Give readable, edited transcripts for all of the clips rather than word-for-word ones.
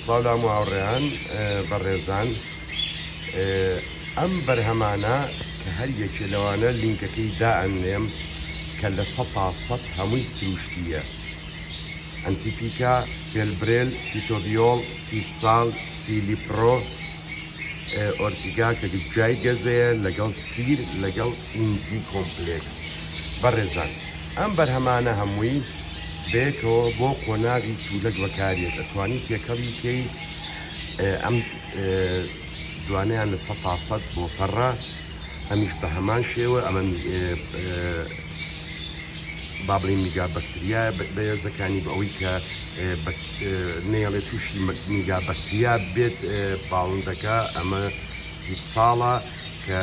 سڵاو لە هەموو هاوڕێیان بەڕێزان ئەم بەرهەمانە کە هەر یەکێ لەوانە لینکەکەی دائەنرێم کە 100% هەمووی سروشتیە ئەنتیپیکا فێلبرێل فیتۆبیۆڵ سیرسال سیلیپرۆ ئۆرتیگا کە گیای گەزەیە لەگەڵ سیر لەگەڵ ئینزی کۆمپلێکس. بەڕێزان ئەم بەرهەمانە هەمووی بەیەکەوە بۆ قۆناغی تولەک بەکاریەت ئەتوانی تێکەڵی کەی ئەم دوانەیان لە 100% بۆ پەڕە ئەمیش بە هەمان شێوە ئەمە با بڵێین میگا بەکتریا بەهێزەکانی بە ئەوەی کە نەیەڵێ تووشی میگا بەکتریا بێت باڵندەکە ئەمە سیرساڵە کە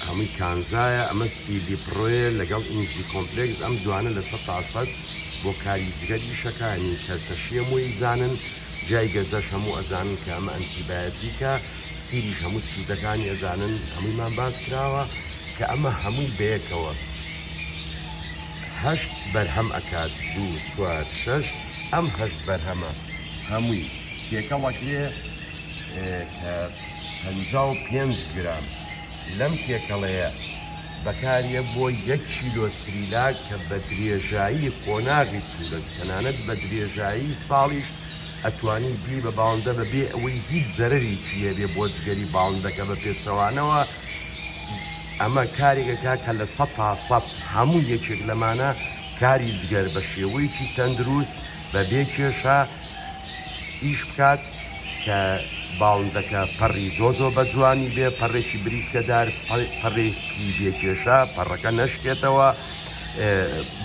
هەمووی کانزایە ئەمە سیلی پڕۆیە لەگەڵ ئینزی کۆمپلێکس ئەم دوانە لە 100% بۆ کاری جگەر ئیشەکانی کەرتەشیە موی زانن جای گەزەش هەموو ئەزانن کە ئەمە ئەنتیبایەتیکە سیریش هەموو سوودەکانی ئەزانن هەموویمان باس کراوە کە ئەمە هەمووی بەیەکەوە هەشت بەرهەم ئەکات دوو چوار شەش ئەم هەشت بەرهەمە هەمووی تێکەڵ ئەکرێ کە 55 گرام لەم تێکەڵەیە بەکاریە بۆ یەک کیلۆ سریلاک کە بە درێژایی قۆناغی تورک تەنانەت بە درێژایی ساڵیش ئەتوانی بی بە باڵندە بە بێ ئەوەی هیچ زەرەرێکی هەبێ بۆ جگەری باڵندەکە بە پێچەوانەوە ئەمە کارێک ئەکا کە 100% هەموو یەکێک لەمانە کاری جگەر بە شێوەیەکی تەندروست بە بێ کێشە ئیش بکات کە باڵندەکە پەڕی زۆ زۆ بە جوانی بێ پەڕێکی بریسکەدار پەڕێکی بێ کێشە پەڕەکە نەشکێتەوە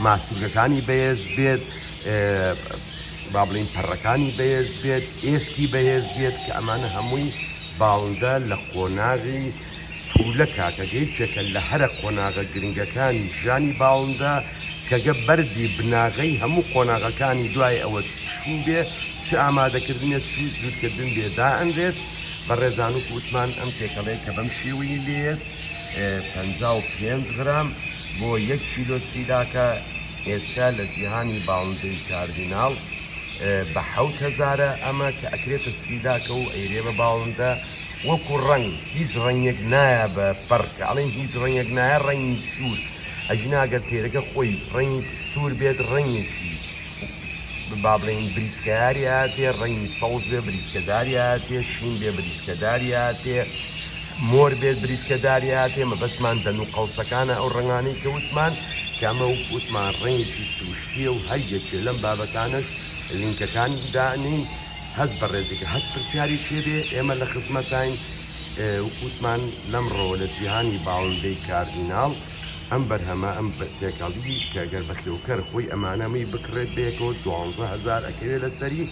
ماسولکەکانی بەهێز بێت با بڵین پەڕەکانی بەهێز بێت ئێسکی بەهێز بێت کە ئەمانە هەمووی باڵندە لە قۆناغی تولەکە کە یەکێکە لە هەرە قۆناغە گرنگەکانی ژیانی باڵندە کەگە بەردی بناغەی هەموو قۆناغەکانی دوای ئەوە چ پشوو بێ چ ئامادەکردنێ چ جووتکردن بێ دائەنرێت. بەڕێزان وەکو وتمان ئەم تێکەڵەیە کە بەم شێوەیی لێیەت 55 غرام بۆ یەک کیلۆ سریلاکە ئێستا لە جیهانی باڵندەی کاردیناڵ بە حەوت هەزارە ئەمە کە ئەکرێتە سریلاکە و ئەیرێ بە باڵندە وەکو ڕەنگ هیچ ڕەنگێک نایە بە پەڕ کە ئەڵێن هیچ ڕەنگێک نایە ڕەنگی سوور ئەگینا گەر تێرەکە خۆی ڕەنگی سوور بێت ڕەنگێکی با بڵێین بریسکەیاری هاتێ ڕەنگی سەوز بێ بریسکەداری هاتێ شین بێ بریسکەداری هاتێ مۆر بێت بریسکەداری هاتێ مەبەستمان دەن و قەوسەکانە ئەو ڕەنگانەی کە وتمان کە ئەمە وتمان ڕەنگێکی سروشتیە و هەر یەکێ لەم بابەتانەش لینکەکانی دانین هەست بەڕێزێکە هەست پرسیاری پێ بێ ئێمە لە خزمەتاین وتمان لەمڕۆوە لە جیهانی باڵندەی کاردیناڵ ئەم بەرهەمە ئەم تێکەڵی کە گەر بەخێوکەر خۆی ئەمانە هەمووی بکڕێت بەیەکەوە 12000 ئەکەوێت لەسەری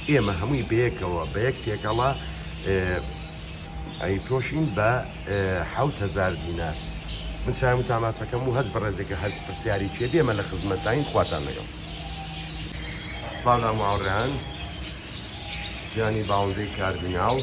ئێمە هەمووی بەیەکەوە بە یەک تێکەڵە ئەیفرۆشین بە 7000 دینار من چایم و تاماچەکەم و هەست بەڕێزێکە هەرچ پرسیاری کێ بێمە لە خزمەتاین خواتان لەگەڵ. سڵاو لە هەموو هاوڕێیان جانی باڵندەی کاردیناڵ.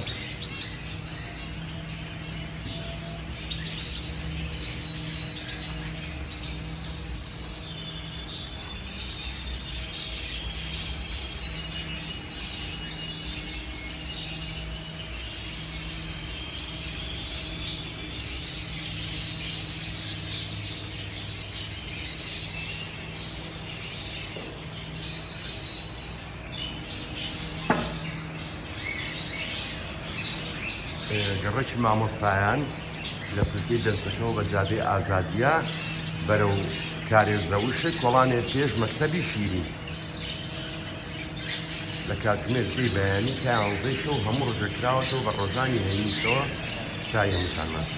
گەڕەکی مامۆستایان لە فلکەی دەرسەکەوە بە جادەی ئازادیە بەرەو کارێزەوشک کۆڵانێ پێش مەکتەبی شیرین لە کاتژمێر دەی بەیانی تا یانزەی شەو هەموو ڕۆژێک کراوەتەوە بە ڕۆژانی هەینیشەوە چای هەمووتان ماچ.